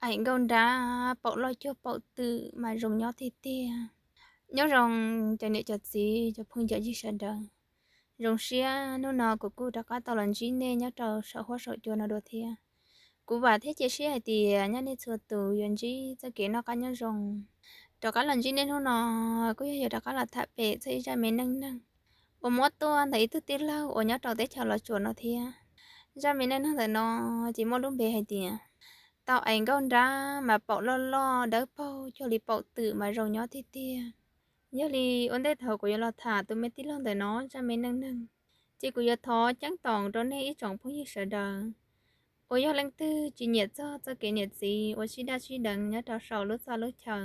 Aim nkauj nrab paum loj cuag paum twm mas zoo nyob tiag tiag. Nyob zoo cov niam cov txiv cov phooj ywg sawv daws. Zoo siab hnub no kuv kuj rov qab tau los ntsib nej nyob rau saum huab saum cua no dua thiab. Kuv vam thiab cia siab hais tias nyob nej txhua tus yuav ntsib txoj kev noj qab nyob zoo. Rov qab los ntsib nej hnub no kuj yog yuav rov qab los tham pem txog ib zaj me neej neeg uas muab tuaj ntawm ib tug tij laug uas nyob rau teb chaws Los Tsuas no thiab. Zaj me neej neeg ntawm no ces muaj lub npe hais tias tau aim nkauj nrab mas paum loj loj dawb paug cuag li paum twm mas zoo nyob tiag tiag. Yog li ua ntej thaum kuv yuav los tham tus me tij laug ntawm no zaj me neej neeg, ces kuv yuav thov ceeb toom rau nej ib tsoom phooj ywg sawv daws uas yog leej twg tsis nyiam txog txoj kev niam txiv uas sib daj sib deev nyob rau saum lub txaj lub chaw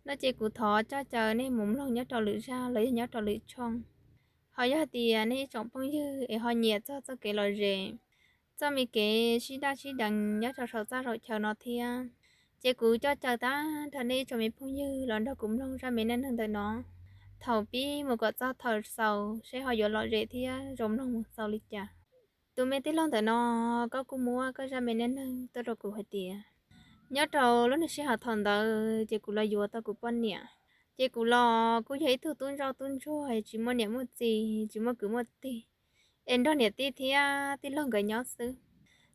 no ces kuv thov coj caw nej mus mloog nyob rau lwm zaj los yog nyob rau lwm tshooj. Ho yog hais tias nej ib tsoom phooj ywg es ho nyiam txog txoj kev lom zem, txoj me kev sib daj sib deev nyob rau saum txaj saum chaw no thiab, ces kuv coj caw tag nrho nej ib tsoom me phooj ywg los nrog kuv mloog zaj me neej neeg ntawm no thaum pib mus kom txog thaum xaus seb ho yuav lom zem thiab zoo mloog mus xaus li cas. Tus me tij laug ntawm no, koj kuj muab koj zaj me neej neeg tuaj rau kuv hais tias nyob rau lub niag sij hawm thaum ntawd ces kuv los yuav tau kuv poj niam, ces kuv los kuj yog ib tug tub ntsoj tub ntsuag tsis muaj niam muaj txiv tsis muaj kwv muaj tij, es nrog niam tij thiab tij laug nkawd nyob xwb.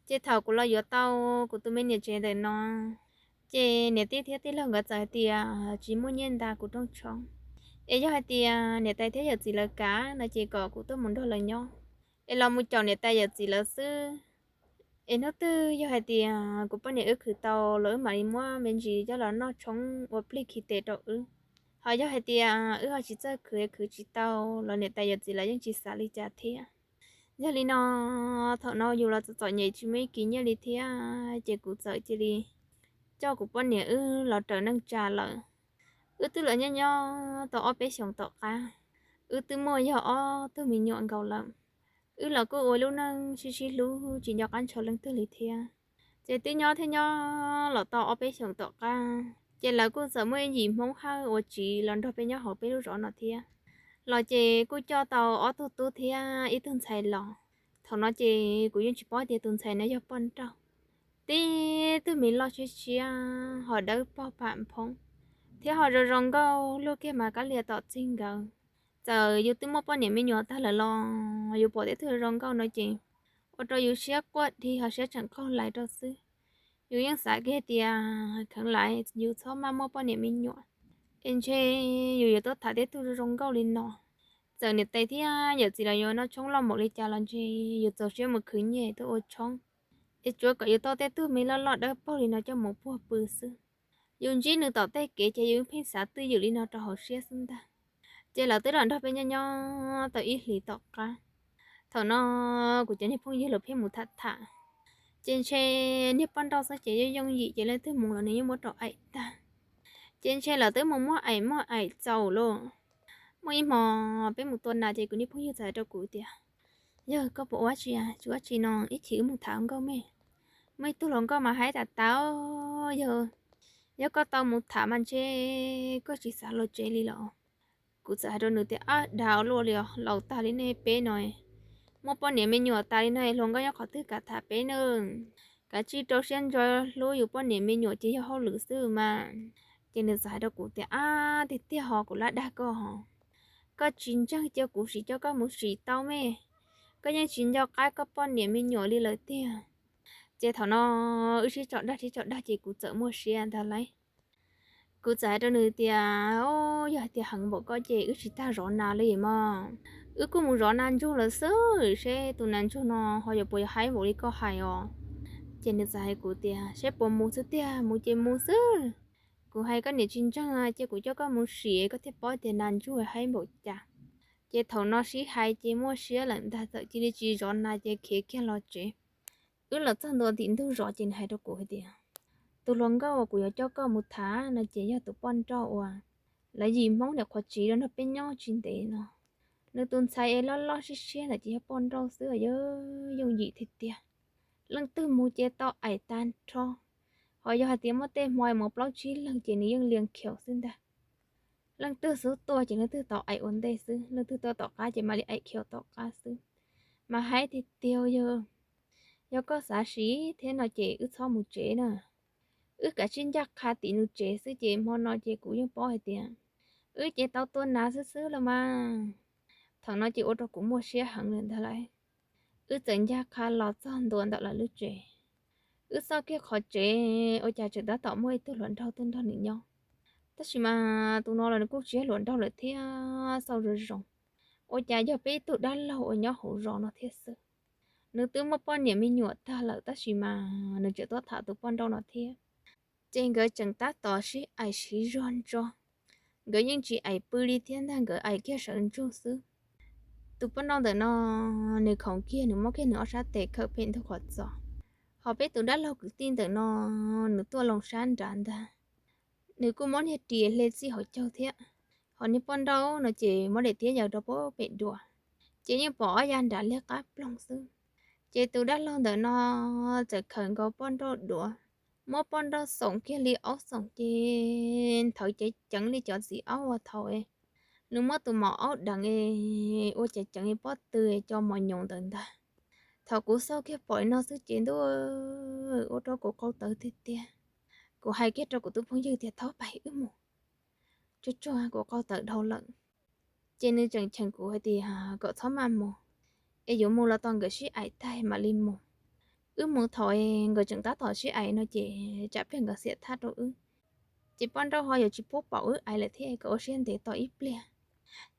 Ces thaum kuv los yuav tau kuv tus me niam tsev ntawm no, ces niam tij thiab tij laug nkawd txawm hais tias tsis muaj nyiaj nta kuv rooj tshoob, es yog hais tias niam tais thiab yawm txiv lawv kav no ces kom kuv tuaj mus nrog lawv nyob, es los mus caum niam tais yawm txiv lawv xwb. Es hnub twg yog hais tias kuv poj niam wb khwv tau los wb mam li muab me ntsis coj los noj tshoob ua plig khi tes rau wb. Ho yog hais tias wb ho tsis txawj khwv, khwv tsis tau los niam tais yawm txiv lawv yeej tsis xav li cas thiab. Yog li no, thaum no yus los txom txom nyem tsis muaj ib kis nyiaj li thiab, ces kuv txawm cia li coj kuv poj niam wb los raws neej tsa lawm. Wb twb los nyob nyob tau ob peb xyoos tom qab, wb twb muaj yog ob tug me nyuam nkaus lawm. Wb los kuj ua lub neej sib sib hlub tsis nco qab ntshaw leej twg li thiab. Ces twb nyob thiab nyob los tau ob peb xyoos tom qab, ces lawv kuj txawm muaj ib yim Hmoob Hawj ua tsiv los nrog peb nyob hauv peb lub zos no thiab. Los ces kuj coj tau ob tug tub thiab ib tug ntxhais los. Thaum no ces kuv yeej tsis paub tias tus ntxhais no yog poj nrauj, tib tug me loj tshiab tshiab ho dawb paug pam nphoob, thiab ho zoo zoo nkauj luag kiag mas kab lia tom txig nkawd. Txawm yus twb muaj poj niam me nyuam tag lawm los yus pom tej tug zoo zoo nkauj no ces ua rau yus siab quaj dhi ho siab tseem qaug lais rau xwb. Yus yeej xav kiag tias kheev lais yus txhob maj muaj poj niam me nyuam, es ntshe yus yuav tuaj tham tej tug zoo zoo nkauj li no. Txawm niam tais thiab yawm txiv los yuav noj tshoob loj npaum li cas los ntshe yus txaus siab mus khwv nyiaj tuaj ua tshoob, es tsuav kom yus tau tej tug me loj loj dawb paug li no coj mus puag pw xwb. Yus ntsib nws tom tej kev ces yus pheej xav twj ywm li no rau hauv siab xwb ntag. Ces lawv twb los nrog peb nyob nyob tau ib hlis tom qab. Thaum no kuv cov niag phooj ywg los pheej mus tham tham, ces ntshe niag poj nrauj xwb ces yeej yooj yim ces leej twg mus los nws yeej muab rau aim tag. Ces ntshe lawv twb mus muab aim muab aim txaus lawm. Muaj ib hmo peb mus tua nas ces kuv niag phooj ywg txawm hais rau kuv tias, yawg, koj puas ua dab tsi, tsis ua dab tsi no ib chim wb mus tham hluas nkauj me. Muaj ib tug hluas nkauj mas haib tas tas, yawg, yog koj tau mus tham mas ntshe koj tsis xav los tsev li los. Kuv txawm hais rau nws tias, ab, dag ua luaj li os, laus tag li nej peb no, muaj poj niam me nyuam tas li no hluas nkauj nyob qhov twg kam tham peb ne. Kav tsij rau siab ntso hlub yus poj niam me nyuam ces yog hauj lwm xwb mas. Ces nws txawm hais rau kuv tias, ab, tiag tiag ho kuv laj dag koj ho, koj tsis ntseeg cia kuv sim coj koj mus sim tau me, koj yeej tsis nco qab koj poj niam me nyuam li lawm tiag. Ces thaum no wb sib tsom dag sib tsom dag ces kuv txawm muaj siab ntag lauj. Kuv txawm hais rau nws tias, o, yog hais tias heev npaum koj ces wb tsis tas zov nas li mog. Wb kuj mus zov nas ntsug lawm xwb, seb tus nas ntsug no ho yuav puas yuav haib npaum li koj hais os. Ces nws txawm hais kuv tias, seb puas mus xwb tiag, mus ces mus xwb. Kuv hais koj niam tsis ntseeg, cia kuv coj koj mus sim koj thiaj paub tias nas ntsug haib npaum cas. Ces thaum no sib hais ces muaj siab lawm ntag, txawm cia li tsis zov nas ces khiav kiag los tsev. Wb los txog ntua tim ntug zos ces nws hais rau kuv hais tias, tus hluas nkauj uas kuv yuav coj koj mus tham no ces yog tus poj nrauj uas lawv yim Hmoob niam qhuav tsiv los nrog peb nyob tsis ntev no. Nws tus ntxhais es loj loj siab siab ntawd ces yog poj nrauj xwb, yog yooj yim tiag tiag. Leej twg mus ces tau aim tag nrho. Ho yog hais tias muaj tej hmo mus plaub tsib leeg ces nws yeej lias khiaum xwb ntag. Leej twg xub tuaj ces leej twg tau aim ua ntej xwb, leej twg tuaj tom qab ces mam li aim khiaum tom qab xwb. Mas haib tiag tiag, yog, yog koj xav sim thiab no ces wb txhob mus tsev na. Wb kav tsij ncaj qha tim nws tsev xwb ces hmo no ces kuv yeej paub hais tias wb ces tau tua nas xwb xwb los mas. Thaum no ces ua rau kuv muaj siab heev lawm ntag lauj. Wb txawm ncaj qha los txog ntua ntawm lawv lub tsev. Wb xauj kiag qhov tsev ua cas tseem tab tom muaj ib tug hluas nraug tuaj nrog nws nyob. Tab sis mas tus no los nws kuj tsis yog hluas nraug lawm thiab, xauj zoo zoo, ua cas yog peb ib tug dab laug uas nyob hauv zos no thiab xwb. Nws twb muaj poj niam me nyuam tag lawm tab sis mas nws tseem tuaj tham tus poj nrauj no thiab. Ces nkawd tseem tab tom sib aim siv zog ntso. Nkawd yeej tsis aim pw li thiab ntag, nkawd aim kiag sawv ntsug xwb. Tus poj nrauj ntawm no nws khoov kiag nws muab kiag nws ob sab tes khawm pem ntug qhov txos. Ho peb tus dab laug kwv tij ntawm no nws tuaj loo sab nrad ntag. Nws kuj muab niag ris hle txij hauv caug thiab. Ho niag poj nrauj no ces muab daim tiab yaws rau pem duav, ces yeej pom ob yav nrad liab qab ploog xwb. Ces tus dab laug ntawm no txawm khawm nkaus poj nrauj duav, muab poj nrauj xoom kiag li aub xoom ces nthawv ceev ceev li cov txiv aub uas thaum nws muab tus maum aub deev es ua ceev ceev li pob tw cov mos nyoos ntawd ntag. Thaum kuv xauj kiag pom li no xwb ces ntuj, ua rau kuv qau tawv tiag tiag. Kuv hais kiag rau kuv tus phooj ywg tias thaub pais wb mus, tsuag tsuag kuv qau tawv dhau lawm. Ces nws tseem cheem kuv hais tias kom txhob maj mus, es yuav mus los tos nkawd sib aim tag mam li mus. Wb mus thaum nkawd tseem tab tom sib aim no ces tsam pliag nkawd xiam thaj rau wb, ces poj nrauj ho yuav tsis pub pom wb aim lawm thiab, kom ua siab ntev tos ib pliag.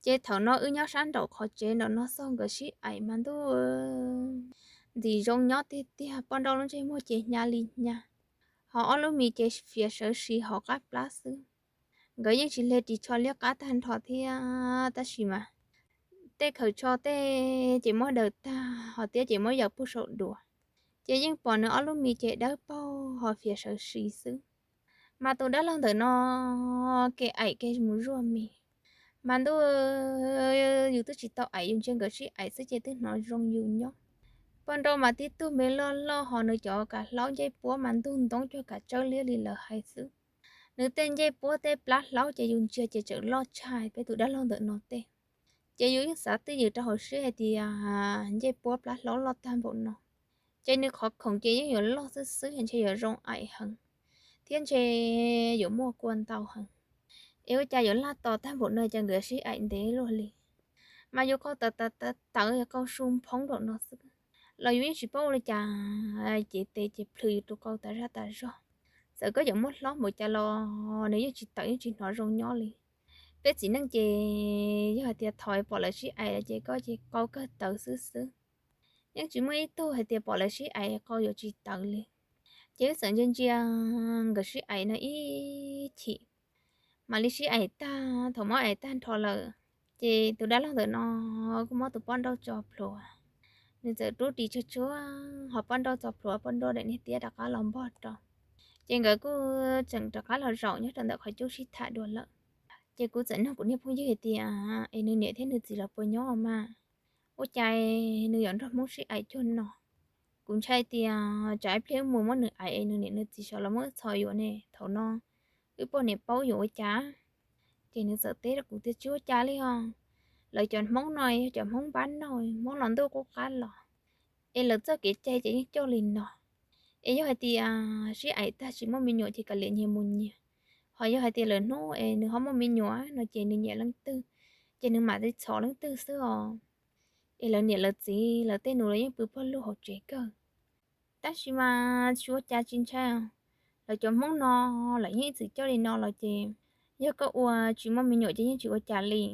Ces thaum no wb nyob sab nraum qhov tsev nraum no xauj nkawd sib aim mas ntuj, ntxim zoo nyob tiag tiag, poj nrauj lub ntsej muag ces hnyav li hnyav, ho ob lub mis ces fiav sawv si hauv qab plab xwb. Nkawd yeej tsis hle ris tsho liab qab tag nrho thiab tab sis mas tej khaws tsho tej ces muab daws tag ho tiab ces muab yaws puag saum duav, ces yeej pom nws ob lub mis ces dawb paug ho fiav sawv si xwb. Mas tus dab laug ntawm no kev aim kev mus zuaj mis, mas ntuj, yus twb tsis tau aim yus ntsia nkawd sib aim xwb ces twb hnov zoo yus nyob. Poj nrauj mas tib tug me loj loj ho nws cov kav hlaub ncej puab mas ntug ntoob cuag kav tsawb liab li lawv hais xwb. Nws tej ncej puab tej plab hlaub ces yus ntsia ces tseem loj tshaj peb tus dab laug ntawm no tej. Ces yus yeej xav twj ywm rau hauv siab hais tias ncej puab plab hlaub loj tag npaum no, ces nws qhov khoom ces yeej yuav loj xwb xwb ntshe yuav zoo aim heev, thiab ntshe yuav muaj kua ntau heev. Es ua cas yuav laj tos tag npaum no ces nkawd sib aim ntev luaj li. Mas yus qau tawv tawv tawv tawv, qau su nphoob npaum no xwb los yus yeej tsis paub ua li cas, ces tes ces plhws yus tus qau tas zaj tas zog. Txawm koj yuav muab hlob npaum cas los nws yeej tsis tawv yeej tsis hnov zoo nyob li. Peb txiv neej ces yog hais tias thaum pom lawv sib aim lawm ces koj ces qau kawg tawv xwb xwb. Yeej tsis muaj ib tug hais tias pom lawv sib aim qau yuav tsis tawv li. Ces wb txawm ntsia ntsia nkawd sib aim no ib chim, mam li sib aim tag. Thaum muab aim tag nrho lawm, ces tus dab laug ntawm no kuj muab tus poj nrauj tso plhuav. Nws txawm rub ris tsuag tsuag ho poj nrauj tso plhuav, poj nrauj daim niag tiab rov qab los npog rau. Ces nkawd kuj tseem rov qab los zaum nyob rau ntawm qhov cub sib tham dua lawm. Ces kuv txawm nug kuv niag phooj ywg hais tias es nws niam thiab nws txiv los puas nyob mas, ua cas nws yuav nrog Hmoob sib aim cuag no? Kuv ntshai tias tsam ib pliag wb mus muab nws aim es nws niam nws txiv sawv los muab wb txhom yuav ne, thaum no wb poj niam paub yuav ua cas? Ces nws txawm teb rau kuv tias tsis ua cas li os, lawv cov Hmoob no yog cov Hmoob npab noj, Hmoob los ntuj qub qab los, es lawv txoj kev cai ces yeej coj li no. Es yog hais tias sib aim tag tsis muaj me nyuam ces kav liam nyias mus nyias, ho yog hais tias lawv hnub es nws ho muaj me nyuam no ces nws nyiam leej twg, ces nws mam li txhom leej twg xwb os. Es lawv niam lawv txiv lawv tej nus los yeej pw pawg lug hauv tsev kawg. Tab sis mas tsis ua cas tsis ntshai, lawv cov Hmoob no lawv yeej ib txwm coj li no los ces yog koj ua tsis muaj me nyuam ces yeej tsis ua cas li.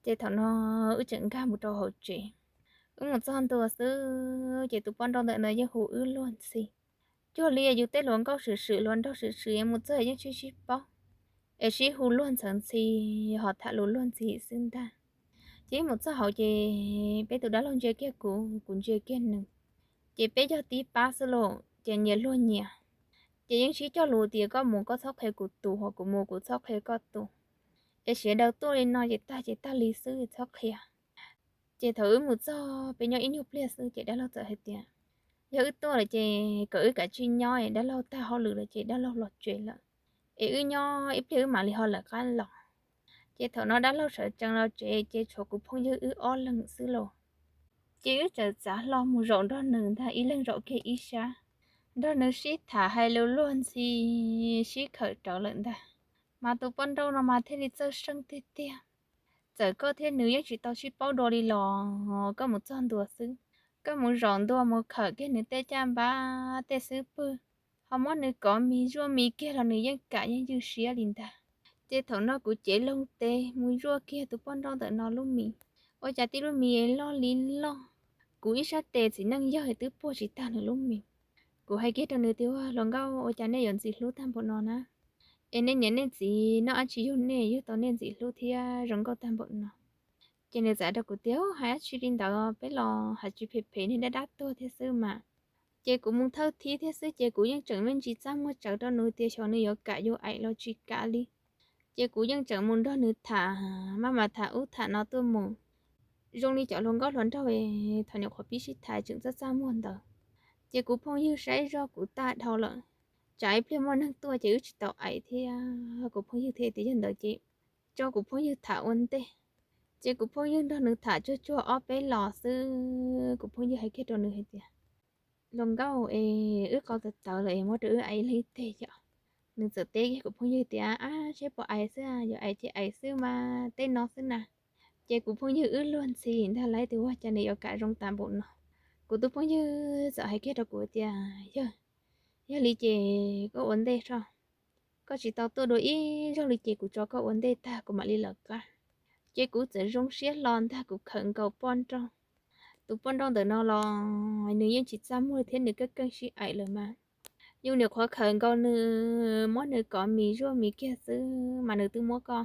Ces thaum no wb tseem nkag mus rau hauv tsev, wb mus txog ntua xwb ces tus poj nrauj ntawm no yeej hu wb luag ntxhi. Cuag li yus tej hluas nkauj swm swm hluas nraug swm swm mus txog yeej sib sib paub, es sib hu luag ntxhawv ntxhi, ho tham lus luag ntxhi xwb ntag. Ces wb mus txog hauv ces peb tus dab laug ntsia kiag kuv, kuv ntsia kiag nws, ces peb yog tib pab xwb lauj ces nyias luag nyias. Ces yeej sib cog lus tias koj mus koj txhob qhia kuv tus, ho kuv mus kuv txhob qhia koj tus. Es sawv daws tuaj li no ces tag ces tag li xwb txhob qhia. Ces thaum wb mus txog peb nyob ib nyuag pliag xwb ces dab laug txawm hais tias yog wb tuaj lawm ces kom wb kav tsij nyob es dab laug tag hauj lwm lawm ces dab laug los tsev lawm, es wb nyob ib pliag wb mam li ho lawv qab los. Ces thaum no dab laug sawv tsees los tsev ces tshuav kuv phooj ywg wb ob leeg xwb lauj. Ces wb txawm txav hlo mus zaum nrog nws ntag, ib leeg zaum kiag ib sab. nrog nws sib tham hais lus luag ntxhi, sib khawm rawv lawm ntag. Mas tus poj nrauj no mas thiaj li txawj seej tiag tiag. Txawm koj thiab nws yeej tsis tau sib paub dua li los koj mus txog ntua xwb, koj mus zaum ntua mus khawm kiag nws tej caj npab tej xub pwg, ho muab nws kov mis zuaj mis kiag los nws yeej kam yeej ywj siab li ntag. Ces thaum no kuv cev loo tes mus zuaj kiag tus poj nrauj ntawm no lub mis, ua cas tib lub mis loj li loj. Kuv ib sab tes txiv neej yawg twb puag tsis tag nws lub mis. Kuv hais kiag rau nws tias, Hluas nkauj, ua cas nej yuav ntxim hlub tag npaum no na? Es nej niam nej txiv noj dab tsi yug nej yug tau nej ntxim hlub thiab zoo nkauj tag npaum no? Ces nws txawm rau kuv tias, Hais dab tsi li ntawd, peb los hais tsis phem phem, niag dab dab tuag thiab xwb mas. Ces kuv mus thawj thib thiab xwb ces kuv yeej tseem me ntsis txaj muag tsawv rau nws tias xyov nws yuav kam yus aim los tsis kam li. Ces kuv yeej tseem mus nrog nws tham, maj mam tham ub tham no tuaj mus. Zoo li cov hluas nkauj hluas nraug thaum nyuam qhuav pib sib tham tseem txaj txaj muag ntawd. Ces kuv phooj ywg saib zog kuv tag dhau lawm, tsam ib pliag muaj neeg tuaj ces wb tsis tau aim thiab. Kuv phooj ywg thiaj tias yog ntawd ces tso kuv phooj ywg tham ua ntej. Ces kuv phooj ywg nrog nws tham tsuag tsuag ob peb los xwb, kuv phooj ywg hais kiag rau nws hais tias, Hluas nkauj, es wb qau tawv tawv lawm es muab rau wb aim ib leeg teg yom. Nws txawm teb kiag kuv phooj ywg tias, Ab, seb puas aim xwb, yuav aim ces aim xwb mas, tej no xwb na. Ces kuv phooj ywg wb luag ntxhi ntag lauj, tias ua cas nws yuav kam zoo tas npaum no. Kuv tus phooj ywg txawm hais kiag rau kuv tias, Yawg, yog li ces koj ua ntej tso. Koj tsis tau tuaj dua ib zaug li ces kuv tso koj ua ntej tag kuv mam li lawv qab. Ces kuv txawm zoo siab hlo ntag, kuv khawm nkaus poj nrauj. Tus poj nrauj ntawm no los nws yeej tsis txaj muag thiab nws keej keej sib aim lawm mas. Yus nyuam qhuav khawm nkaus nws, muab nws kov mis zuaj mis kiag xwb mas nws twb muab koj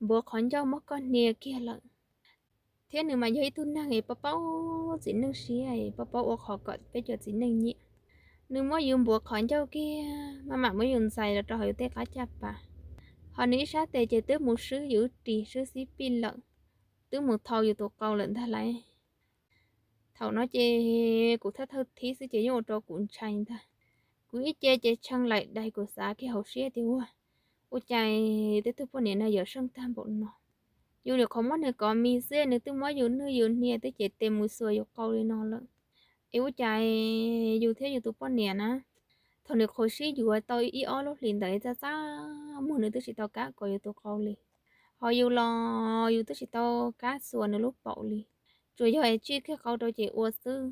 npuav qhov ncauj muab koj hnia kiag lawm. Thiab nws mas yog ib tug neeg es paub paub txiv neej siab, paub paub ua qhov kom peb cov txiv neej nyiam. Nws muab yus npuav qhov ncauj kiag, maj mam muab yus ntxais los rau hauv yus tej qab caj pas. Ho nws ib sab tes ces twb mus swb yus ris swb xib pij lawm, twb mus thau yus tus qau lawm ntag lauj. Thaum no ces kuv thawj thawj thib xwb ces yeej ua rau kuv ntshai ntag. Kuv ib ce ces tshee laim dais, kuv xav kiag hauv siab tias, Ua, ua cas tej tug poj niam no yuav seej tag npaum no? Yus nyuam qhuav muab nws kov mis xwb nws twb muab yus nwj yus hnia twb cev tes mus xuas yus qau li no lawm. Es ua cas yus thiab yus tus poj niam na, thaum nws nyuam qhuav sib yuav tau ib ob lub hlis ntawd txaj txaj muag nws twb tsis tau kam kov yus tus qau li. Ho yus los yus twb tsis tau kam xuas nws lub paum li. Tsuas yog es tsij kiag qau rau ces ua xwb.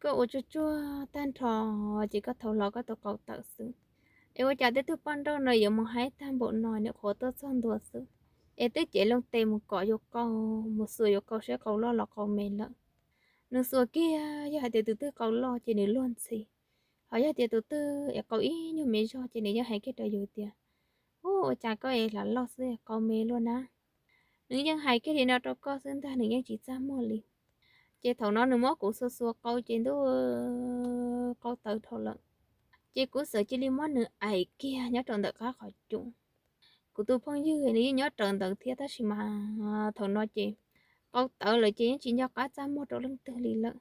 Koj ua tsuag tsuag tag nrho ces koj thau hlo koj tus qau tawm xwb. Es ua cas tej tug poj nrauj no yuav mus haib tag npaum no, nyuam qhuav tuaj txog ntua xwb es twb cev loo tes mus kov yus qau, mus xuas yus qau seb qau loj los qau me lawm. Nws xuas kiag, yog hais tias tus twg qau loj ces nws luag ntxhi, ho yog tias tus twg es qau ib nyuag me zog ces nws yeej hais kiag rau yus tias, Ub, ua cas koj es hlav loj xwb qau me luaj na. Nws yeej hais kiag li no rau koj xwb ntag, nws yeej tsis txaj muag li. Ces thaum no nws muab kuv xuas xuas qau ces ntuj, qau tawv dhau lawm. Ces kuv txawm cia li muab nws aim kiag nyob rau ntawm qab qhov cub. Kuv tus phooj ywg nws yeej nyob raws ntawd thiab tab sis mas thaum no ces qau tawv lawm ces yeej tsis nco qab txaj muag rau leej twg li lawm.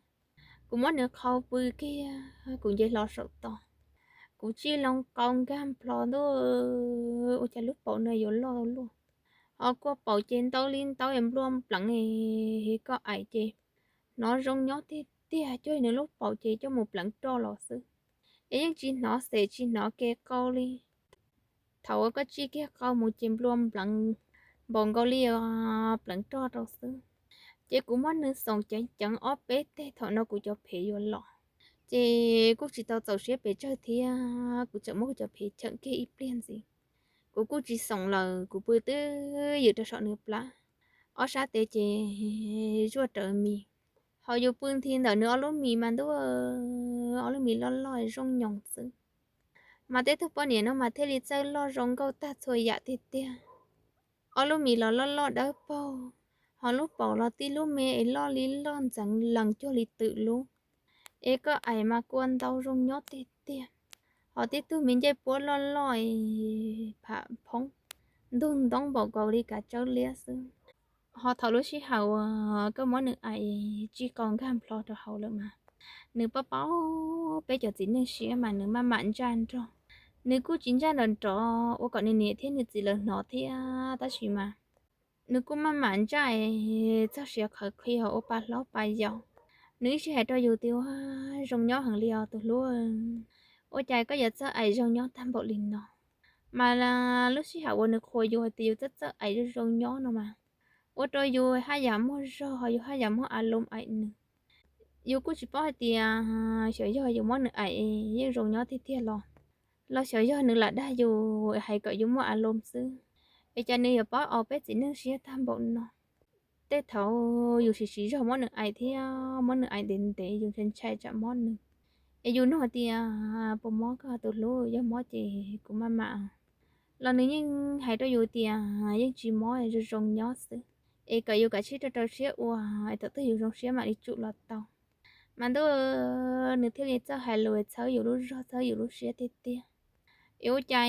Kuv muab nws qhau pw kiag, kuv nce hlo saum tod, kuv tsij loo qau nkag nplho ntuj, ua cas lub paum no yuav loj luaj. Ho kua paum ces ntaub li ntaub es nplua npleev, koj aim ces hnov zoo nyob tiag tiag, cuag nws lub paum ces coj mus pleev roj los xwb, es yeej tsis hnov xes tsis hnov ke qau li. Thaum uas koj tsij kiag qau mus ces nplua npleev npaum nkaus li pleev roj rau xwb. Ces kuv muab nws xoom ceev ceev ob peb teg, thaum no kuv cov phev yuav los. Ces kuj tsis tau txaus siab pes tsawg thiab, kuv tseem muab kuv cov phev cheem kiag ib pliag ntxiv. Kuv kuj tsis xoom lawm, kuv pw twb ywm rau saum nws plab, ob sab tes ces zuaj rawv mis. Ho yus pw nthi ntawm nws ob lub mis mas ntuj, ob lub mis loj loj zoo nyoos xwb. Mas tej tug poj niam no mas thiaj li txawj loj zoo nkauj tag txhua yam tiag tiag. Ob lub mis los loj loj dawb paug, ho lub paum los tib lub me es loj li loj ntxeev lees cuag li twm lub. Es koj aim mas kua ntau zoo nyob tiag tiag. Ho tib tug me ncej puab loj loj es pham phoob ntug ntoob npaum nkaus li kav tsawb liab xwb. Ho thaum lub sij hawm uas koj muab nws aim tsij qau nkag nplho rau hauv lawm mas, nws paub paub peb cov txiv neej siab mas nws maj mam ntsaj nrog. Nws kuj tsis ntsaj nrov nrov ua kom nws niam thiab nws txiv lawv hnov thiab tab sis mas nws kuj maj mam ntsaj txog siav qhawv qhia ua pa hlob pa yau. Nws ib txhis hais rau yus tias, Ua, zoo nyob heev li os tus hlub. Ua cas koj yuav txawj aim zoo nyob tag npaum li no? Mas lub sij hawm uas nws qhuas yus hais tias yus txawj txawj aim zoo zoo nyob no mas, ua rau yus haj yam muaj zog, yus haj yam muaj a loo aim nws. Yus kuj tsis paub hais tias xyov yog yus muab nws aim yeej zoo nyob tiag tiag los, los xyov yog nws lam dag yus hais kom yus muaj a loo xwb, es cas nws yuav paub aus peb txiv neej siab tag npaum no. Tej thaum yus siv siv zog muab nws aim thiab muab nws aim ntev ntev yus ntshai ntshai tsam mob nws. Es yus nug tias, puas mob koj tus hlub? Yog mob ces kuv maj mam. Los nws yeej hais rau yus tias yeej tsis mob, zoo zoo nyob xwb, es kom yus kav tsij rau rau siab ua, es thaum twg yus zoo siab mam li tsum los tau. Mas ntuj, nws thiaj li txawj hais lus txhawb yus lub zog txhawb yus lub siab tiag tiag. Es ua cas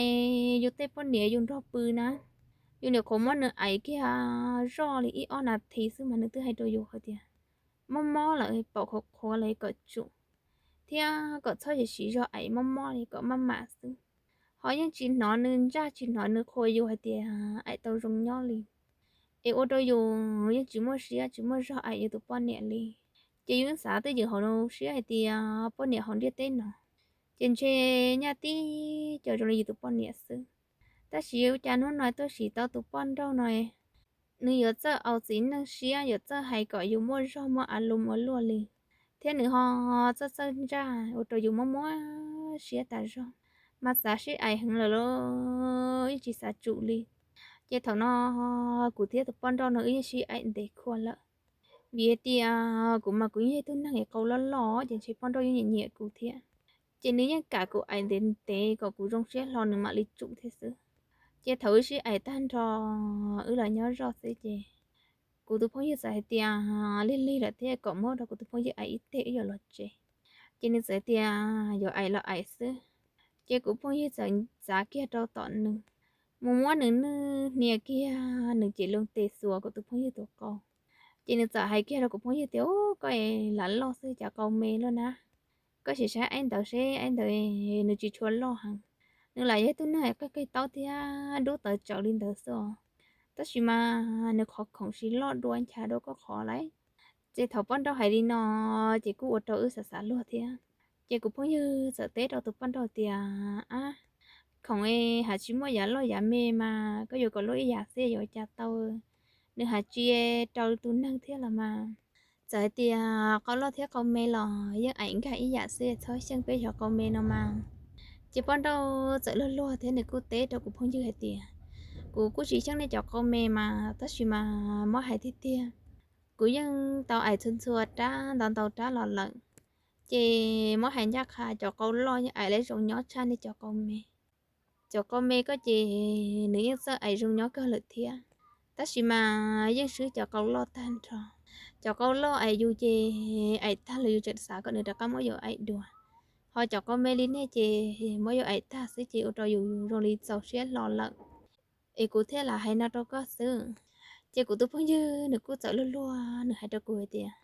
yus tej poj niam yus nrog pw na, yus niam qhuav muab nws aim kiag zoj li ib ob nas this xwb mas nws twb hais rau yus hais tias mob mob lawm, paum qhuav qhuav lawm kom tsum, thiab kom txhob siv zog aim, mob mob li kom maj mam xwb. Ho yeej tsis hnov nws ntsaj tsis hnov nws qhuas yus hais tias aim tau zoo nyob li. Es ua rau yus yeej tsis muaj siab tsis muaj zog aim yus tus poj niam li. Ces yus xav twj ywm hauv siab hais tias poj niam hauv ntiaj teb no ces ntshe nyaj tib co zoo li yus tus poj niam xwb. Tab sis ua cas hnub no tuaj sim tau tus poj nrauj no, nws yuav txawj aus txiv neej siab, yuav txawj hais kom yus muaj zog muaj a loo ua luaj li, thiab nws ho txawj txawj ntsaj ua rau yus muaj muaj siab tas zog. Mas xav sib aim heev lawm los yeej tsis xav tsum li. Ces thaum no kuv thiab tus poj nrauj no wb yeej sib aim ntev khuav lawm, vim tias kuv mas kuv yeej yog tug neeg qau loj loj ces ntshe poj nrauj yeej nyiam nyiam kuv thiab. Ces nws yeej kam kuv aim ntev ntev kom kuv zoo siab hlo nws mam li tsum thiab xwb. Ces thaum wb sib aim tag nrho wb los nyob zoj xwb ces kuv tus phooj ywg txawm hais tias lig lig lawm thiab kom muab rau kuv tus phooj ywg aim ib teg wb yuav los tsev. Ces nws txawm tias yuav aim los aim xwb. Ces kuv phooj ywg txawm txav kiag rau tom nws, mus muab nws nwj hnia kiag nws ces loo tes xuas kuv tus phooj ywg tus qau. Ces nws txawm hais kiag rau kuv phooj ywg tias, koj lam loj xwb cas qau me luaj na, koj sim saib aib ntawd seb aib ntawd nws tsis tshua loj heev, nws lam yog tug neeg qig qig taub thiab dub tawv tsawv li ntawd xwb os, tab sis mas nws qhov khoom sis loj dua ncha dua koj qhov lawm. Ces thaum poj nrauj hais li no ces kuj ua rau wb xav xav luag thiab. Ces kuv phooj ywg txawm teb rau tus poj nrauj tias, ab, khoom es hais tsis muaj yav loj yav me mas koj yuav kom luaj ib yam xwb yuav ua cas tau, nws hais tsis raws tus neeg thiab los mas. Txawm hais tias qau loj thiab qau me los yeej aim nkag ib yam xwb, txhob xyeej peb xyov qau me no mas. Ces poj nrauj txawm luag luag thiab nws kuj teb rau kuv phooj ywg hais tias, kuv kuj tsis xyeej nej cov qau me mas tab sis mas muab hais tiag tiag, kuv yeej tau aim txhua txhua rab ntau ntau rab los lawm. Ces muab hais ncaj qha cov qau loj yeej aim lawv zoo nyob tshaj nej cov qau me. Cov qau me koj ces nws yeej txawj aim zoo nyob kawg lawm thiab, tab sis mas yeej swb cov qau loj tag nrho. Cov qau loj aim yus ces aim tag los yus tseem xav kom nws rov qab muab yus aim dua, ho cov qau me li nej ces muab yus aim tag xwb ces ua rau yus zoo li txaus siab hlo lawm. Es kuv thiaj lam hais no rau koj xwb. Ces kuv tus phooj ywg nws kuj txawm luag luag nws hais rau kuv hais tias,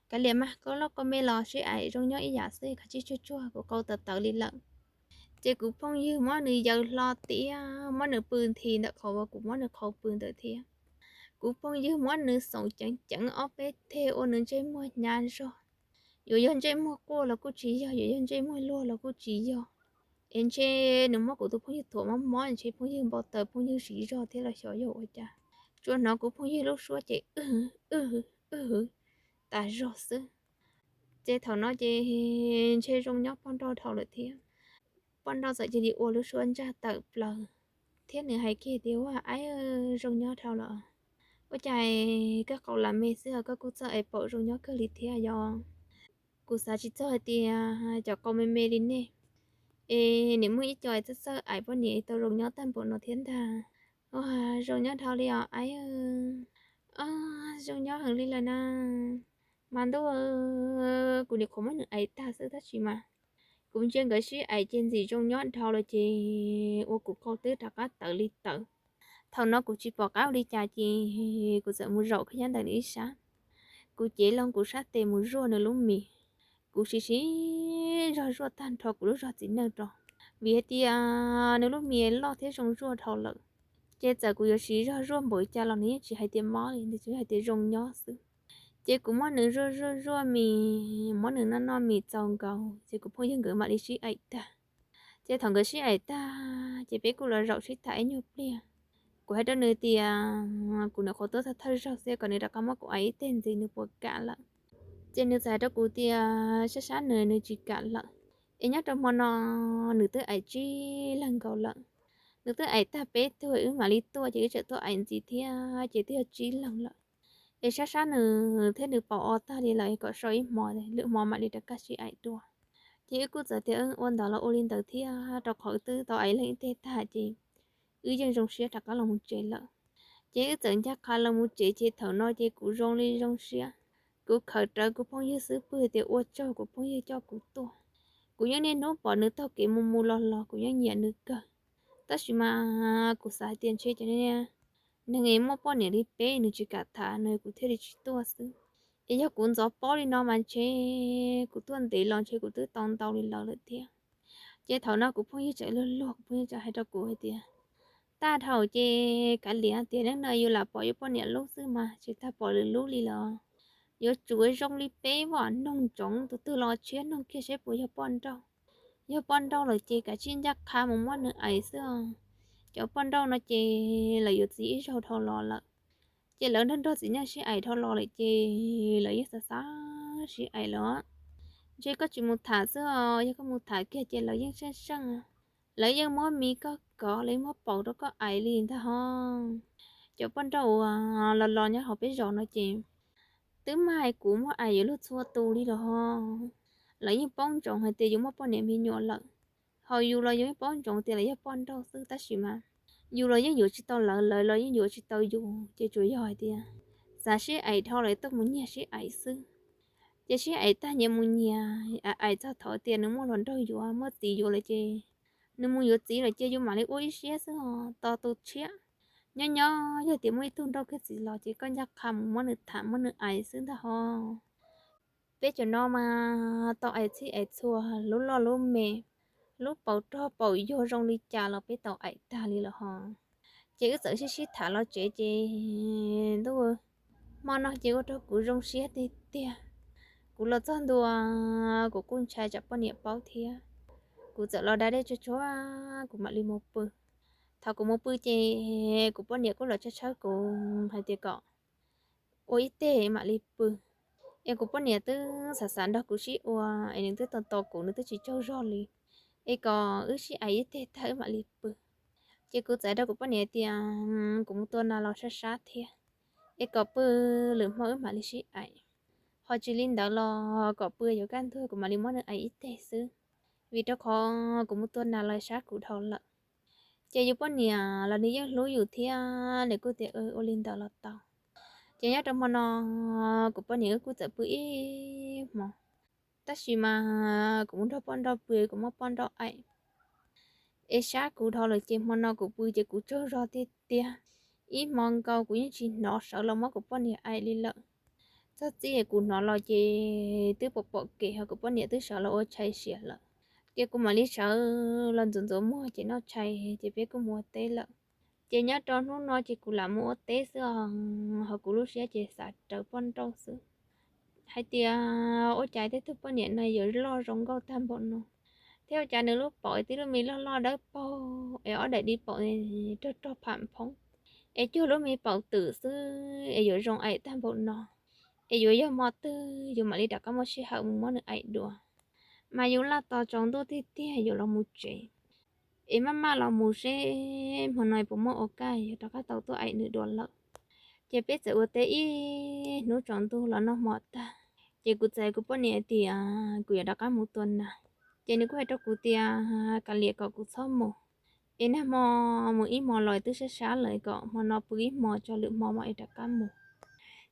kav liam mas, qau loj qau me los sib aim zoo nyob ib yam xwb, kav tsij tsuag tsuag, kuv qau tawv tawv li lawm. Ces kuv phooj ywg muab nws yaws hlo tiab muab nws pw nthi ntawm qhov uas kuv muab nws qhau pw ntawd thiab. Kuv phooj ywg muab nws xoom ceev ceev ob peb teg ua nws ntsej muag hnyav zog. Yuav yog ntsej muag quaj los kuj tsis yog, yuav yog ntsej muag luag los kuj tsis yog. Es ntshe nws muab kuv tus phooj ywg thuam mob mob, ntshe phooj ywg npau taws phooj ywg siv zog thiab los xyov yog ua cas. Tsuas hnov kuv phooj ywg lub suab ces wb wb tas zog xwb. Ces thaum no ces ntshe zoo nyob poj nrauj dhau lawm thiab. Poj nrauj txawm cia li ua lub suab ntsaj tawm plaws thiab nws hais kiag tias, ua aib, zoo nyob dhau lawm. Ua cas koj qau lam me xwb koj kuj txawj aim paum zoo nyob kawg li thiab yog? Kuv xav tsis txog hais tias cov qau me me li nej es nim muaj ib co txawj txawj aim poj niam tau zoo nyob tag npaum no thiab ntag. Ua, zoo nyob dhau li os aib. Zoo nyob heev li lawm na. Mas ntuj, kuv nim qhuav muab nws aim tag xwb tab sis mas kuv ntsia nkawd sib aim ces ntxim zoo nyob dhau lawm ces ua kuv qau twb rov qab tawv li tawv. Thaum no kuv tsis pom qab ua li cas ces kuv txawm mus zaum khaub ncaws ntawm nws ib sab. Kuv cev loo kuv sab tes mus zuaj nws lub mis. Kuv siv siv zog zuaj tag nrho kuv lub zog txiv neej rau, vim hais tias nws lub mis loj thiab zoo zuaj dhau lawm. Ces txawm kuv yuav siv zog zuaj npaum li cas los nws yeej tsis hais tias mob li, nws tsuas hais tias zoo nyob xwb. Ces kuv muab nws zuaj zuaj zuaj mis, muab nws noj noj mis txaus nkaus ces kuv phooj ywg nkawd mam li sib aim tag. Ces thaum nkawd sib aim tag ces peb kuj los zaum sib tham ib nyuag pliag. Kuv hais rau nws tias kuv nyuam qhuav tuaj thawj thawj zaug xwb, kom nws rov qab muab kuv aim ib teg ntxiv nws puas kam lawm. Ces nws txawm hais rau kuv tias sab sab nws, nws tsis kam lawm. Es nyob rau hmo no nws twb aim tsib leeg nkaus lawm. Nws twb aim tag peb tug wb mam li tuaj, ces wb tseem tuaj aim ntxiv thiab ces twb yog tsib leeg lawm. Es sab sab nws thiab nws paum o tag li lawm, kom sau ib hmo, lwm hmo mam li rov qab sib aim dua. Ces wb kuj txawm tias ua ntawd los ua li ntawd thiab, rau qhov wb twb tau aim leej ib teg tag ces wb yeej zoo siab rov qab los mus tsev lawm. Ces wb txawm ncaj qha los mus tsev, ces thaum no ces kuv zoo li zoo siab. Kuv khaws rawv kuv phooj ywg xub pwg tias ua tsaug kuv phooj ywg coj kuv tuaj. Kuv yeej niaj hnub pom nws taug kev mus mus los los, kuv yeej nyiam nws kawg. Tab sis mas kuv xav hais tias ntshe cov neeg es muaj poj niam li peb nws tsis kam tham no kuv thiaj li tsis tuaj xwb. Es yog kuv ntxov pob li no mas ntshe kuv tuaj ntev los ntshe kuv twb tau ntau li lawv lawm thiab. Ces thaum no kuv phooj ywg txawm luag luag, kuv phooj ywg txawm hais rau kuv hais tias, tag dhau ces kav liam, tiam neej no yus lam pom yus poj niam lub xwb mas tsis tag pom lwm lub li los. Yuav tsum zoo li peb vam noog ntsoov, tus twg los tshiab noog kiag seb puas yog poj nrauj. Yog poj nrauj lawm ces kav tsij ncaj qha mus muab nws aim xwb os. Cov poj nrauj no ces lawv yuav txiv ib zaug dhau los lawm. Ces lawv nrog nrog txiv neej sib aim dhau los lawm ces lawv yeej xav xav sib aim lawm. Ntshe koj tsis mus tham xwb os, yog koj mus tham kiag ces lawv yeej seej seej, lawv yeej muab mis koj kov, lawv yeej muab paum rau koj aim li ntag ho. Cov poj nrauj uas los los nyob hauv peb zos no ces twb mas hais kuv muab aim yuav luag txhua tus li los ho. Lawv yeej paub ntsoov hais tias yus muaj poj niam me nyuam lawm. Ho yus los yus yeej paub ntsoov tias lawv yog poj nrauj xwb, tab sis mas yus los yeej yuav tsis tau lawv, lawv los yeej yuav tsis tau yus, ces tsuas yog hais tias xav sib aim dhau lawm tuaj mus nyiag sib aim xwb. Ces sib aim tag nyias mus nyias, aim txog thaum tias nws muaj hluas nraug yuav, muaj txiv yuav lawm ces nws mus yuav txiv lawm ces yus mam li ua ib siab xwb os, tos tus tshiab. Nyob nyob yog tias muaj ib tug nrauj kiag txiv los ces koj ncaj qha mus muab nws tham muab nws aim xwb ntag ho. Peb cov no mas tau aim txhij aim txhua, lub loj lub me, lub paum rog paum yuag zoo li cas los peb tau aim tag li lawm ho. Ces wb txawm sib sib tham los tsev ces ntuj, hmo no ces ua rau kuv zoo siab tiag tiag. Kuv los txog ntua, kuv kuj ntshai tsam poj niam paub thiab. Kuv txawm los da dej tsuag tsuag, kuv mam li mus pw. Thaum kuv mus pw ces kuv poj niam kuj los tshawb tshawb kuv hais tias kom ua ib teg mam li pw. Es kuv poj niam twb xav xav nrog kuv sib ua, es nws twb tos tos kuv, nws twb tsis tsaug zog li, es kom wb sib aim ib teg tag wb mam li pw. Ces kuv txawm hais rau kuv poj niam tias kuv mus tua nas los sab sab thiab, es kom pw, lwm hmo wb mam li sib aim. Ho tsis li ntawd los kom pw yuav kaj ntug kuv mam li muab nws aim ib teg xwb, vim rau qhov kuv mus tua nas los sab kuv dhau lawm. Ces yus poj niam los nws yeej hlub yus thiab, nws kuj tias ua li ntawd los tau. Ces nyob rau hmo no kuv poj niam wb kuj txawm pw ib hmo, tab sis mas kuv mus nrog poj nrauj pw, kuv muab poj nrauj aim es sab kuv dhau lawm ces hmo no kuv pw ces kuv tsaug zog tiag tiag. Ib hmo nkaus kuv yeej tsis hnov sawv los muab kuv poj niam aim li lawm. Txog txij kuv hnov los ces twb pom pom kev ho kuv poj niam twb sawv los ua tshais siav lawm. Ces kuv mam li sawv los ntxuav ntxuav muag ces noj tshais ces peb kuj mus ua teb lawm. Ces nyob rau hnub no ces kuv lam mus ua teb xwb os, ho kuv lub siab ces xav rawv poj nrauj xwb, hais tias ua cas tej tug poj niam no yuav loj zoo nkauj tag npaum no, thiab ua cas nws lub paum tib lub me loj loj dawb paug es ob daim di paum rog rog pham phoob, es cuag lub me paum twm xwb es yuav zoo aim tag npaum no, es yuav yog hmo twg yus mam li rov qab muaj sij hawm mus muab nws aim dua. Mas yus laj tos tsaus ntuj tiag tiag yuav los mus tsev, es maj maj los mus seb hmo no puas muaj ua kaj yog rov qab tau tuaj aim nws dua lawm. Ces peb txawm ua teb ib hnub tsaus ntuj los noj hmo tag, ces kuv txawm hais kuv poj niam tias kuv yuav rov qab mus tua nas. Ces nws kuj hais rau kuv tias kav liam kom kuv txhob mus, es nag hmo mus ib hmo los twb sab sab lawm, kom hmo no pw ib hmo tso lwm hmo mam li rov qab mus.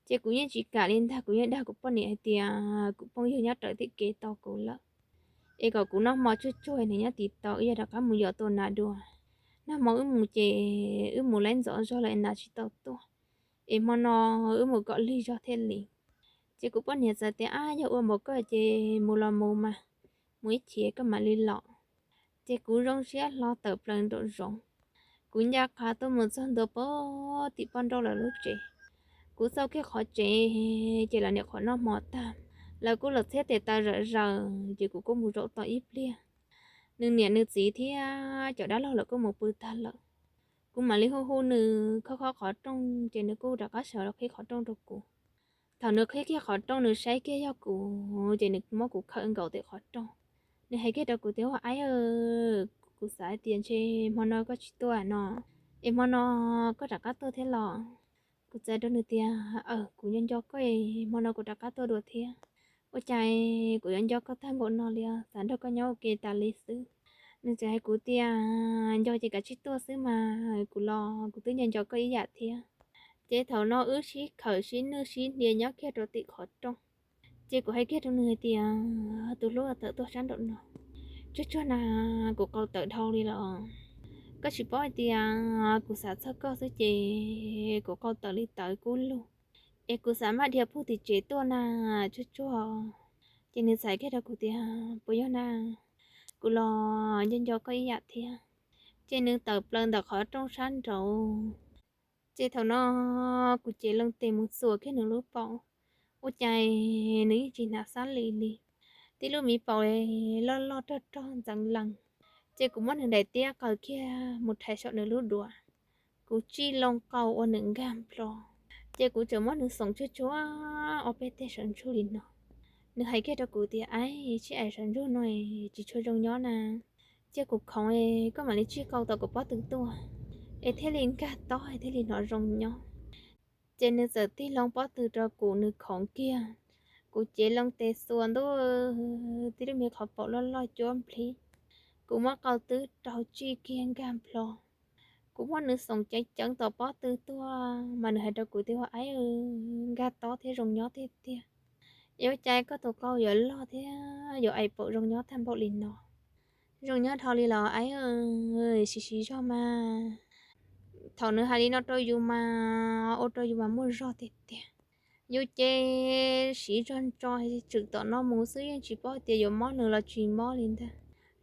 Ces kuv yeej tsis kam li ntag, kuv yeej dag kuv poj niam hais tias kuv phooj ywg nyob raws tim kev tos kuv lawm, es kom kuv noj hmo tsuag tsuag nws nyob tim tau, wb yog rov qab mus yos tua nas dua. Nag hmo wb mus ces wb mus laib ntxov zog lawm nas tsis tau tuaj, es hmo no wb mus kom lig zog thiaj li. Ces kuv poj niam txawm tias ab, yog ua npaum koj ces mus los mus mas, mus ib chim koj mam li los. Ces kuv zoo siab hlo tawm plaws nraum zoov, kuv ncaj qha tuaj mus txog ntua pem tim poj nrauj lawv lub tsev. Kuv xauj kiag qhov tsev ces lawv nyuam qhuav noj hmo tag, lawv kuj los txhiab tes taw zom zaws ces kuv kuj mus zaum tau ib pliag. nws niam nws txiv thiab cov dab laug lawm kuj mus pw tag lawm. Kuv mam li hu hu nws khob khob qhov rooj ces nws kuj rov qab sawv los qhib qhov rooj rau kuv. Thaum nws qhib kiag qhov rooj nws saib kiag yog kuv ces nws muab kuv khawm nkaus tim qhov rooj. Nws hais kiag rau kuv tias, Ua aib, kuv xav hais tias ntshe hmo no koj tsis tuaj no, es hmo no koj rov qab tuaj thiab los? Kuv txawm rau nws tias, Aws, kuv nco nco koj, hmo no kuv rov qab tuaj dua thiab. Ua cas kuv yuav nco koj tag npaum no li, xav nrog koj nyob ua ke tas li xwb. Nws txawm hais kuv tias, Nco ces kav tsij tuaj xwb mas, kuv los kuv twb nco nco koj ib yam thiab. Ces thaum no wb sib khawm sib nwj sib hnia nyob kiag rau tim qhov rooj. Ces kuv hais kiag rau nws hais tias, Tus hlub, tawm tuaj sab nraum no. Tsuag tsuag na, kuv qau tawm dhau li los. Koj tsis paub hais tias kuv xav txog koj xwb ces kuv qau tawm li tawv kub lug, es kuv xav maj dhia pug tim tsev tuaj na, tsuag tsuag. Ces nws txawm hais kiag rau kuv tias, Puas yog na? Kuv los nco nco koj ib yam thiab. Ces nws tawm plaws ntawm qhov rooj sab nraud. Ces thaum no kuv cev loo tes mus txuas kiag nws lub paum, ua cas nws yeej tsis hnav xab lis li. Tib lub miv paum loj loj rog rog ntxeev lees. Ces kuv muab nws daim tiab qaws kiag mus rhais saum nws lub duav. Kuv tsij loo qau ua nws nkag nplo. Ces kuv txawm muab nws xoom tsuag tsuag ob peb teg saum ntsug li no. Nws hais kiag rau kuv tias, Aib, sib aim saum ntsug no tsis tshua zoo nyob na. Cia kuv khoov, koj mam li tsij qau tom kuv pob tw tuaj, es thiaj li nkag tob thiaj li hnov zoo nyob. Ces nws txawm tig loo pob tw rau kuv, nws khoov kiag. Kuv cev loo tes xuas ntua, tib lub me qhov paum loj loj cuab nplhib. Kuv muab qau twb rau tsij kiag nkag nplo. Kuv muab nws xoom ceev ceev tom pob tw tuaj mas nws hais rau kuv tias, Ua aib, nkag tob thiab zoo nyob tiag tiag. Yuav cas koj tus qau yuav loj thiab yuav aim paum zoo nyob tag npaum li no? Zoo nyob dhau li los aib, siv siv zog mas. Thaum nws hais li no rau yus mas ua rau yus mas muaj zog tiag tiag. Yus ces siv zog ntso, tseem tom no mus xwb yeej tsis paub tias yuav mob nws los tsis mob li ntag.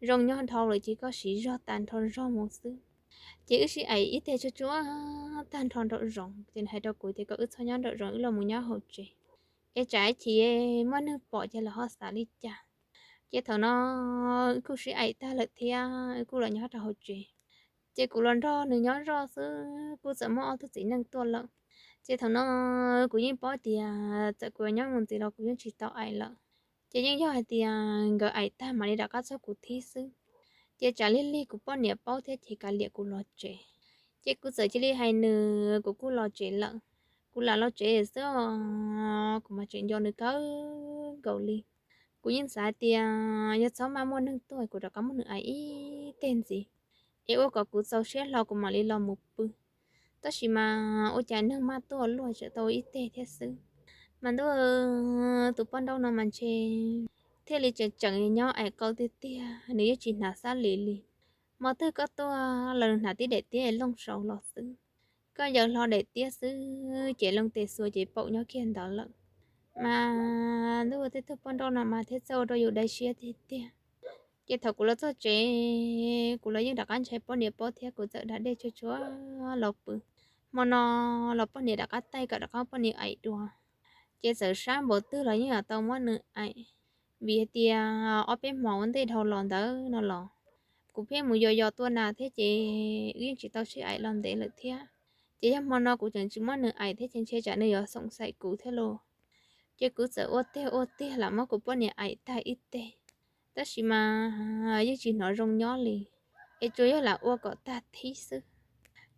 Zoo nyob dhau lawm ces koj siv zog tas nrho zog mus xwb. Ces wb sib aim ib teg tsuag tsuag tag nrho nraum zoov, ces nws hais rau kuv tias kom wb txhob nyob nraum zoov, wb los mus nyob hauv tsev, es tsam ib chim muaj neeg pom ces lawv ho xav li cas. Ces thaum no wb kuj sib aim tag lawm thiab, wb kuj los nyob rau hauv tsev. Ces kuv los nrog nws nyob zoj xwb, kuj txawm muaj ob tug txiv neej tuaj lawm. Ces thaum no kuv yeej paub tias txawm kuv yuav nyob mus ntxiv los kuv yeej tsis tau aim lawm. Ces yeej yog hais tias nkawd aim tag mam li rov qab txog kuv thib xwb. Ces tsam lig lig kuv poj niam paub thiab ces kav liam kuv los tsev. Ces kuv txawm cia li hais nws kuv kuj los tsev lawm. Kuv lam los tsev xwb os, kuv mas tseem nco nws kawg nkaus li. Kuv yeej xav tias yog txhob maj muaj neeg tuaj kuv rov qab muab nws aim ib teg ntxiv, es ua kom kuv txaus siab hlo kuv mam li los mus pw. Tab sis mas ua cas neeg maj tuaj luaj tseem tau ib teg thiab xwb. Mas ntuj, tus poj nrauj no mas ntshe thiaj li tseem tseem nyob aim qau tiag tiag, nws yeej tsis hnav xab lis li. Hmo twg koj tuaj los nws hnav tib daim tiab looj saud los xwb. Koj yaws hlo daim tiab xwb ces loo tes xuas ces paum nyob kiag ntawd lawm. Mas ntuj, tej tug poj nrauj no mas thiaj txawj ua rau yus dai siab tiag tiag. Ces thaum kuv los txog tsev, kuv los yeej rov qab ntshai poj niam paub thiab kuv txawm da dej tsuag tsuag los pw. Hmo no los poj niam rov qab taij kom rov qab poj niam aim dua. Ces txawm sab npaum twg los yeej yuav tau muab nws aim, vim hais tias ob peb hmo ua ntej dhau los ntawd no los kuv pheej mus yos yos tua nas thiab ces wb yeej tsis tau sib aim los ntev lawm thiab. Ces yog hmo no kuv tseem tsis muab nws aim thiab ces ntshe tsam nws yuav xoom xaim kuv thiab lauj. Ces kuv txawm ua tiag ua tiag lam muab kuv poj niam aim tag ib teg, tab sis mas yeej tsis hnov zoo nyob li, es tsuas yog lam ua kom tag thib xwb.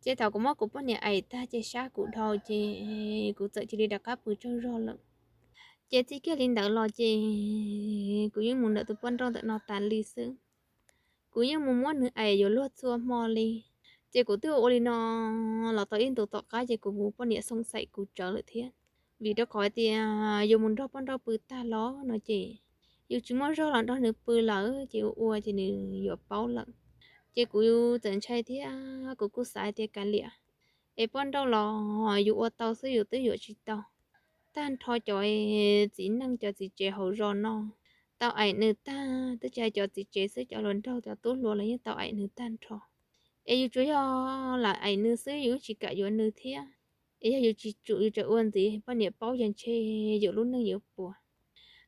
Ces thaum kuv muab kuv poj niam aim tag ces sab kuv dhau ces kuv txawm cia li rov qab pw tsaug zog lawm. Ces txij kiag li ntawd los ces kuv yeej mus ntawm tus poj nrauj ntawm no tas li xwb. Kuv yeej mus muab nws aim yuav luag txhua hmo li. Ces kuv twb ua ua li no los tau ib ntus tom qab ces kuv mus poj niam xoom xaim kuv tsawv lawm thiab. Vim rau qhov hais tias yus mus nrog poj nrauj pw tag los no ces yus tsis muaj zog los nrog nws pw lawm ces ua ua ces nws yuav paub lawm. Ces kuv txawm ntshai thiab kuv kuj xav hais tias kav liam, es poj nrauj los yus ua tau xwb yus twb yuav tsis tau. Tag nrho cov txiv neej cov txiv tsev hauv zos no tau aim nws tag, twb tsis hais cov txiv tsev xwb, cov hluas nraug cov tub hluas los yeej tau aim nws tag nrho. Es yus tsuas yog lam aim nws xwb, yus tsis kam yuav nws thiab. Es yog yus tsis tsum yus tseem ua ntxiv poj niam paub ces ntshe yus lub neej yuav puas.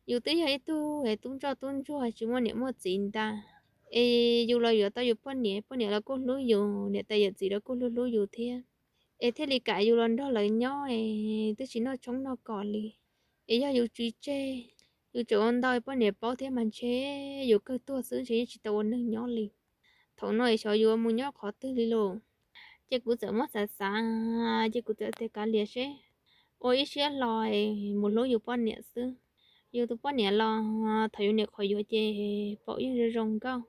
Yus twb yog ib tug tub ntsoj tub ntsuag tsis muaj niam muaj txiv ntag, Es yus los yuav tau yus poj niam, poj niam los kuj hlub yus, niam tais yawm txiv los kuj hlub hlub yus thiab, es thiaj li kam yus los nrog lawv nyob es twb tsis noj tshoob noj kos li. Es yog yus tsis tseg, yus tseem ua ntau poj niam paub thiab mas ntshe yus kawg tuag xwb, ntshe yeej tsis tau ua neeg nyob li. Thaum no es xyov yuav mus nyob qhov twg li lauj. Ces kuv txawm muab xav xav, ces kuv txawm tias kav liam seb, ua ib siab hlo mus hlub yus poj niam xwb. Yus tus poj niam los thaum yus nyuam qhuav yuav ces pom yeej zoo zoo nkauj,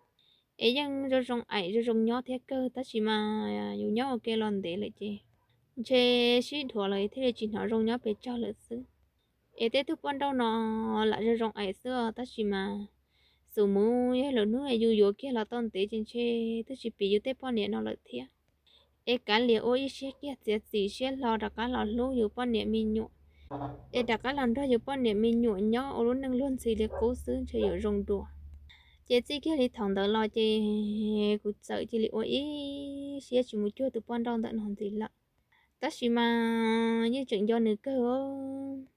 es yeej zoo zoo aim zoo zoo nyob thiab kawg, tab sis mas yus nyob ua ke los ntev lawm ces ntshe sib dhuav lawm thiaj li tsis hnov zoo nyob pes tsawg lawm xwb. Es tej tug poj nrauj no lam zoo zoo aim xwb os, tab sis mas xus mus yog lwm hnub yus yuav kiag los tau ntev ces ntshe twb tsis piv yus tej poj niam no lawm thiab. Es kav liam ua ib siab kiag txiav txim siab hlo rov qab los hlub yus poj niam me nyuam, es rov qab los nrog yus poj niam me nyuam nyob ua lub neej luag ntxhi li qub xwb ntshe yuav zoo dua. Ces txij kiag li thaum ntawd los ces kuv txawm cia li ua ib siab tsis mus cuag tus poj nrauj ntawm no ntxiv lawm. Tab sis mas yeej tseem nco nws kawg.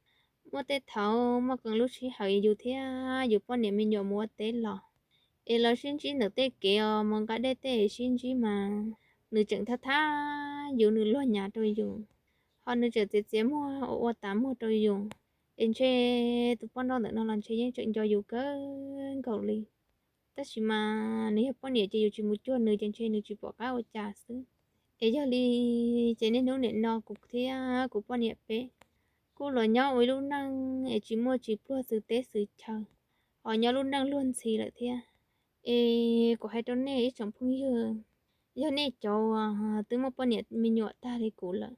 Muaj tej thaum muaj qee lub sij hawm yus thiab yus poj niam me nyuam mus ua teb los, es los sib ntsib ntawm tej kev os, mus nqa dej tej sib ntsib mas nws tseem thab thab yus, nws luag nyav rau yus, ho nws tseem txiav txiav muag ua ua tas muag rau yus. Es ntshe tus poj nrauj ntawm no los ntshe yeej tseem nco yus kawg nkaus li. Tab sis mas nws yog poj niam ces yus tsis mus cuag nws ces ntshe nws tsis pom qab ua cas xwb. Es yog li ces niaj hnub nim no kuv thiab kuv poj niam peb kuj los nyob ua ib lub neej es tsis muaj tsis pluag xwm teb xwm chaw, ho nyob lub neej luag ntxhi lawm thiab. Es kuv hais rau nej ib tsoom phooj ywg, yog nej cov twb muaj poj niam me nyuam tag li kuv lawm,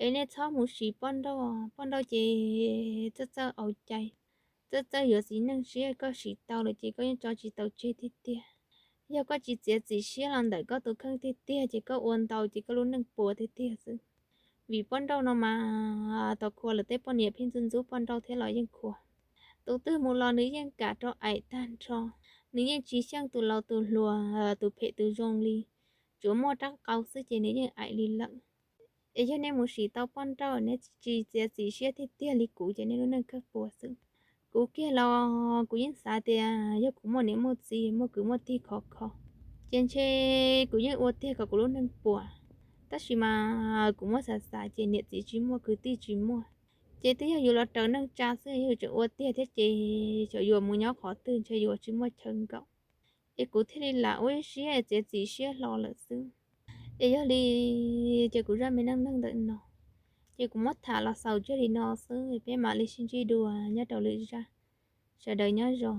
es nej txhob mus sim poj nrauj. Poj nrauj ces txawj txawj au cai, txawj txawj yuav txiv neej siab, koj sim tau lawm ces koj yeej tso tsis tau tseg tiag tiag. Yog koj tsis txiav txim siab los ntawm koj tus kheej tiag tiag ces koj ua ntau ces koj lub neej puas tiag tiag xwb. Vim poj nrauj no mas tau khuas lawm tej poj niam pheej ntxub ntxub poj nrauj thiab los yeej khuas. Tus twg mus los nws yeej kam rau aim tag nrho, nws yeej tsis xyeej tus laus tus hluas tus phem tus zoo li, tsuas muaj rab qau xwb ces nws yeej aim li lawm. Es yog nej mus sim tau poj nrauj, nej tsis txiav txim siab tiag tiag li kuv ces nej lub neej kawg puas xwb. Kuv kiag los kuv yeej xav tias yog kuv muaj niam muaj txiv muaj kwv muaj tij khov kho, ces ntshe kuv yeej ua tiag kom kuv lub neej puas. Tab sis mas kuv muab xav xav ces niam txiv tsis muaj kwv tij tsis muaj, ces twb yog yus los raws neej tsa xwb, yog yus tseem ua tiag thiab ces xyov yuav mus nyob qhov twg ntshe yuav tsis muaj chaw nkaum. Es kuv thiaj li lam ua ib siab txiav txim siab hlo lawm xwb. Es yog li ces kuv zaj me neej neeg ntawm no ces kuv muab tham los xaus tseg li no xwb, peb mam li sib ntsib dua nyob rau lwm zaj. Sawv daws nyob zoo.